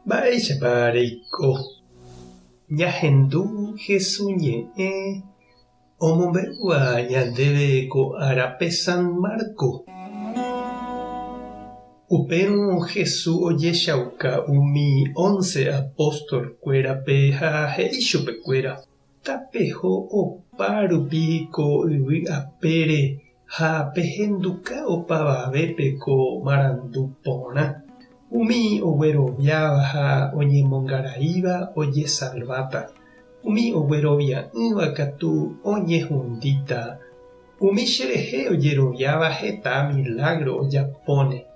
Mba'éichapa reiko? Ñahendu Hesu ñe'ẽ omombe'úva ñandéve ko árape San Marco. Upérõ Hesu ojechauka umi once apóstol-kuérape ha he'i chupekuéra, Tapeho opa rupi ko yvy apére ha pehenduka opavavépe ko marandu porã. Umi ogueroviáva ha oñemongaraíva ojesalváta, umi oguerovia'ỹva katu oñehundíta. Umi cherehe ojeroviáva heta milágro ojapóne.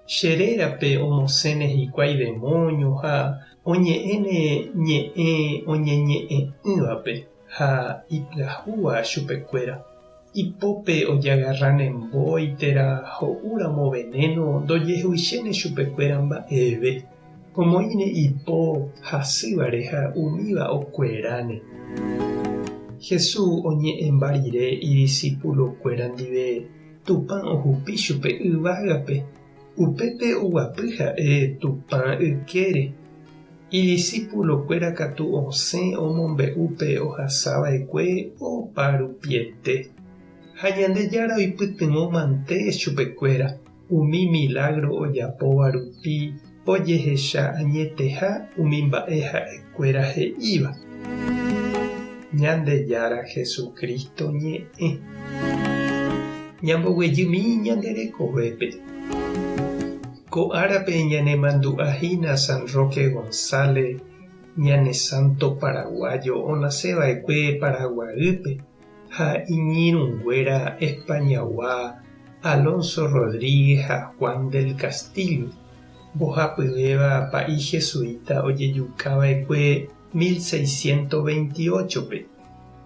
Che rérape omosẽne hikuái demóño ha oñe'ẽne ñe'ẽ oñeñe'ẽ'ỹvape ha ipyahúva chupekuéra. Ipópe ojagarráne mbói térã ho'úramo venéno ndojehuichéne chupekuéra mba'eve. Omoĩne ipo hasývare ha umíva okueráne. Jesús oñe'ẽmba rire idisipulokuéra ndive, Tupã ohupi chupe yvágape, upépe oguapy ha'e Tupã ykére. Idisipulokuéra katu osẽ omombe'u pe ohasa va'ekue opa rupiete. Ha Ñandejára oipytyvõ mante chupekuéra. Umi milágro ojapóva rupi ojehecha añeteha umi mba'e ha'ekuéra he'íva. Ñandejára Jesucristo ñe'ẽ. Ñamboguejymi ñande rekovépe. Ko árape ñanemandu'a hína San Roque González, ñane santo paraguayo onaseva'ekue Paraguaýpe ha iñirũnguéra Españagua Alonso Rodríguez ha Juan del Castillo, mbohapyvéva pa'i jesuita ojejukava'ekue 1628-pe.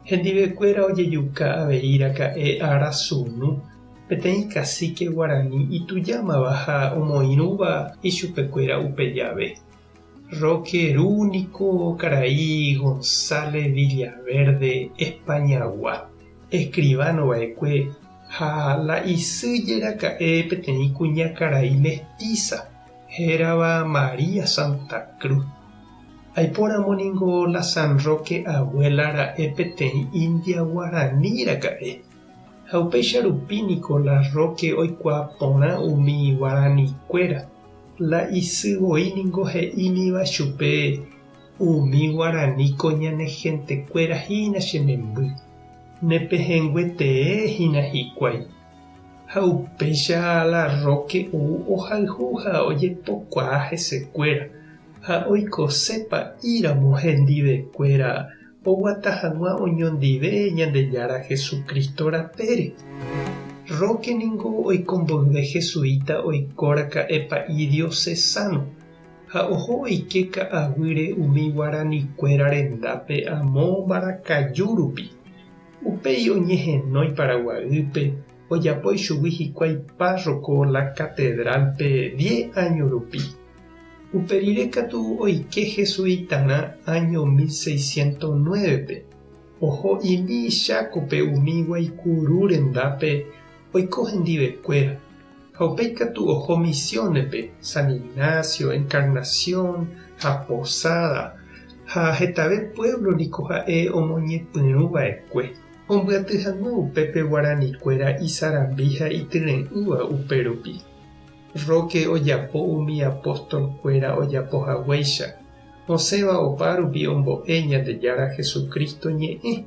Hendivekuéra ojejuka avei raka'e Arasunu, peteĩ kasíke guarani itujámava ha omoirũva ichupekuéra upe jave. Roque ru niko karai González Villaverde Españagua, escribano va'ekue ha la isy jeraka'e peteĩ kuñakarai mestiza hérava María Santa Cruz. Aipóramo ningo la San Roque abuela ra'e peteĩ india guarani raka'e. Ha upéicha rupi niko la Roque oikuaa porã umi guaranikuéra. La isy voi ningo he'ímiva chupe umi guarani ko ñane gentekuéra hína che memby, ne pehẽngue tee hína hikuái. Ha upéicha la Roque ou ohayhu ha ojepokuaa hesekuéra ha oikose pa'íramo hendivekuéra oguata hag̃ua oñondive Ñandejára Jesucristo rapére. Roque ningo oiko mboyve jesuita oiko raka'e pa'i diocesano ha oho oike ka'aguýre umi guaranikuéra rendápe amo Mbarakaju rupi. Upéi oñehenói Paraguaýpe ojapo ichugui hikuái párroco la Catedral-pe diez áño rupi. Upe rire katu oike jesuitarã áño 1609-pe, oho imi Chákope umi guaikuru rendápe oiko hendivekuéra, ha upéi katu oho Misiones-pe, San Ignacio, Encarnación ha Posada, ha hetave pueblo niko ha'e omoñepyrũ va'ekue, ombyaty hag̃ua upépe guaranikuéra isarambi ha ityre'ỹva upérupi. Roque ojapo umi apóstol-kuéra ojapo haguéicha, osẽva opárupi ombo'e Ñandejára Jesucristo ñe'ẽ.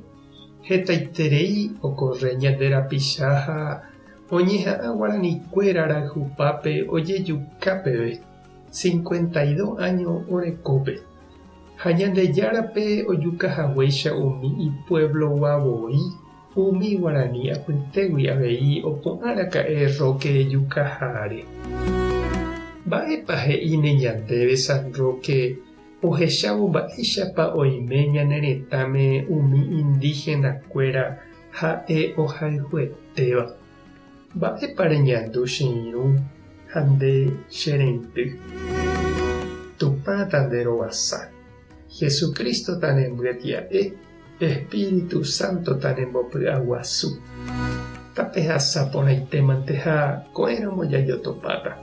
Hetaiterei okorre ñande rapicha ha oñeha'ã guaranikuéra rayhupápe ojejuka peve, 52 áño orekópe. Ha Ñandejárape ojuka haguéicha umi ipueblogua voi. Umi guarani apytégui avei opu'ã raka'e Roque jukaháre. Mba'épa he'íne ñandéve San Roque ohechávo mba'éichapa oime ñane retãme umi indígena-kuéra ha'e ohayhuetéva? Mba'épa reñandu che irũ ha nde che reindy? Tupã tanderovasa. Jesucristo tanembyetia'e. Espíritu Santo tanembopy'aguasu. Tapehasa porãitémante ha ko'ẽramo jajotopáta.